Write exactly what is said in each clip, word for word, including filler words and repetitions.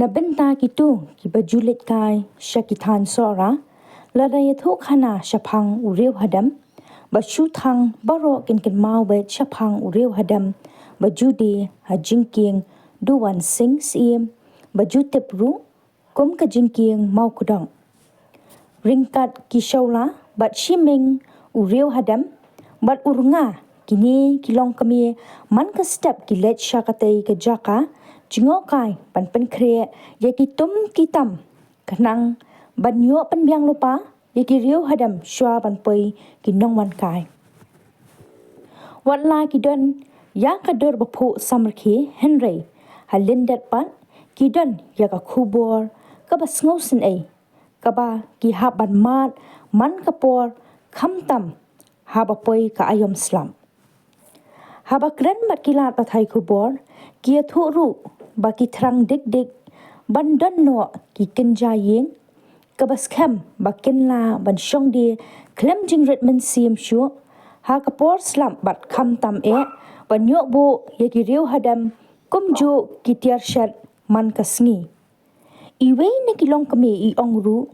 Na bynta kito kiba ju leit kai sha ki thaiñ Sohra, lada ïathuh khana shaphang u Riewhadem, ba shu thang baroh kin kynmaw beit shaphang u Riewhadem ba ju die ha jingkieng Duwan Sing Syiem, ba ju tip ruh kum ka jingkieng Mawkdong. Ryngkat ki Shawla bad Shiming, u Riewhadem bad u Rnga, kine ki longkmie man ka step ki leit sha katei ka jaka jngohkai ban pynkhreh ïa ki tum ki tam khnang ban ïoh pynbiang lypa ïa ki Riewhadem shuwa ban poi ki nongwan kai. Wat la ki don ïa ka dur ba phuh samrkhie, hynrei ha lyndet pat ki don ïa ka khubor kaba sngewsynei, kaba ki hap ban mad man ka por, khamtam haba poi ka aïom slap. Haba kren bad ki lad pathai khubor, ki ïathuh ruh ba ki thrang dik dik ban don noh ki kynja ïing, kaba skhem ba kin lah ban shong die khlem jingrit mynsiem shuh ha ka por slap bad khamtam eh ban ïoh buh ïa ki Riewhadem kumjuh ki tiar shet man ka sngi. Iwei na ki longkmie i ong ruh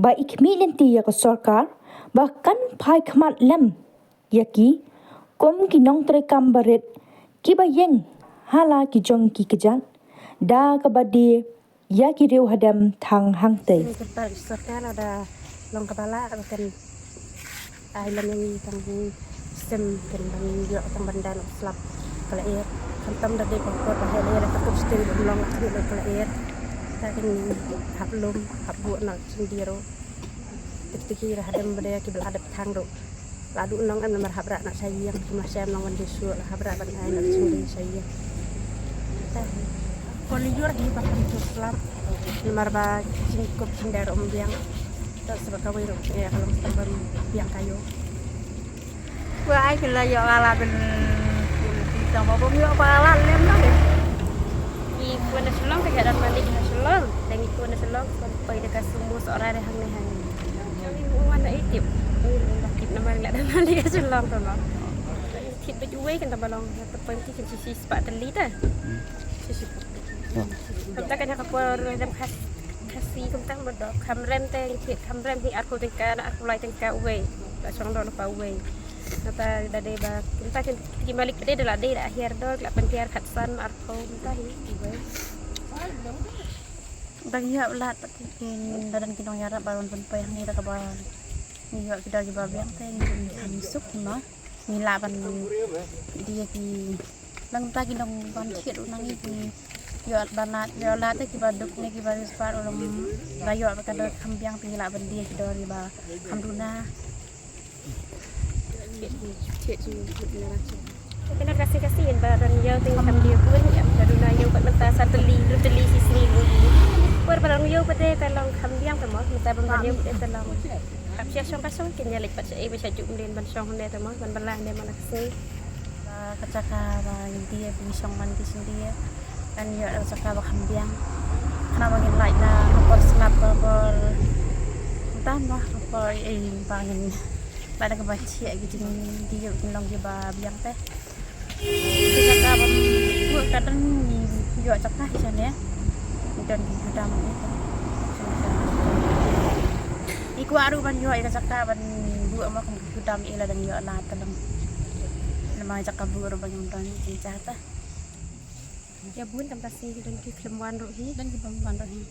ba i khmih lynti ïa ka sorkar ba kan phai khmat lem ïa ki kum ki nongtrei kam barit kiba ïeng ha la ki jong ki kjat da kaba die ïa ki Riewhadem thang hangtei. Kyrpad ïa ka sorkar lada long kaba lah ba kan ai lem ïa ngi tang sim kan ban ïoh tang ban da noh slap ka lyer. Khamtam da dei ba por ba heh lyer ka tup sting ban long ka lyer. Ta kan hap lum hap buh noh jingdie ruh. Tik tik ïa hadem ba dei ki ba la dep thang ruh. La duh nong em namar hap rah noh sha ïing, ki ma shem nong wan die shuh, la hap rah ban ai noh jingdie sha ïing. Ta ko lyer hi ba kan tu slap. Namar ba jingkup jingdar um biang. Ta sebab kawei ruh ïa ka long tang ban biang kayu. Wa ai ki la ïoh la la ben ki tang ba bom ïoh ba la lem la. Ngi pun na Shillong ka jalan balik na Shillong. Dan ngi pun na Shillong sampai dekat Sumus orang deh hangne hangne. Jong ngi wan da itip. Oi, wan da tip namar la dan balik na Shillong tu no. Tip bej uwei kan tang ba long. Tepoin ki kan sisi sepak teli ta. Sisi. Kata kan ha ka por dem khas Khasi kumta ba dok kham rem te ngi thied kham rem hi arphew tyngka na arphew lai tyngka uwei. La shong dok na pa uwei. Nata da dei ba kumta ki, ki malik pdei da la dei da hiar dok la pyntiar khatsan arphew kumta hi uwei. Dang ïa lad pat ki da dan ki nong ïarap ba wan pynpoi hangne da kaba ngi ïoh ki dor kiba biang te ngi kham suk hi ma. Ngi lah ban die ki nang ta ki nong ban thied u nang i ki ïoh ban lad ïoh lad te kiba duk ne kiba riewspah u long la ïoh ba ka dor kham biang te ngi lah ban die ki dor kiba kham duna. Kane ka sngi ka sngi ba ran ïoh te ngi kham die bun ïa ka duna ïoh ba mynta sa tylli dua tylli shi sngi bun. Por ba ran ïoh ba te ka long kham biang te mo mynta ban ïoh ba te ka long. Hap sha shong ka shong kin ïa leit pat sha ei ba sha juk mdien ban shong hangne te mo ban bylla hangne man ka sngi. Ba ka jaka ba ngi die ba ngi shong man ki shong die. Kan ïoh ka jaka ba kham biang. Khnang ba ngin lait na ka por slap ka por. Mynta mo ka por ei ba ngin lait na kaba thiah ki jingdie kin long kiba biang te. Ka jaka ban buh ka dang ïoh jaka hi shane. Don ki kudam. I kwah ruh ban ïoh i ka jaka ban buh ma kum ki kudam i la dang ïoh lad ka dang. Namar jaka buh ruh ban ïoh don ki jaka. Ïa bun tam ka sngi don ki khlem wan ruh hi. Don ki bym wan ruh hi.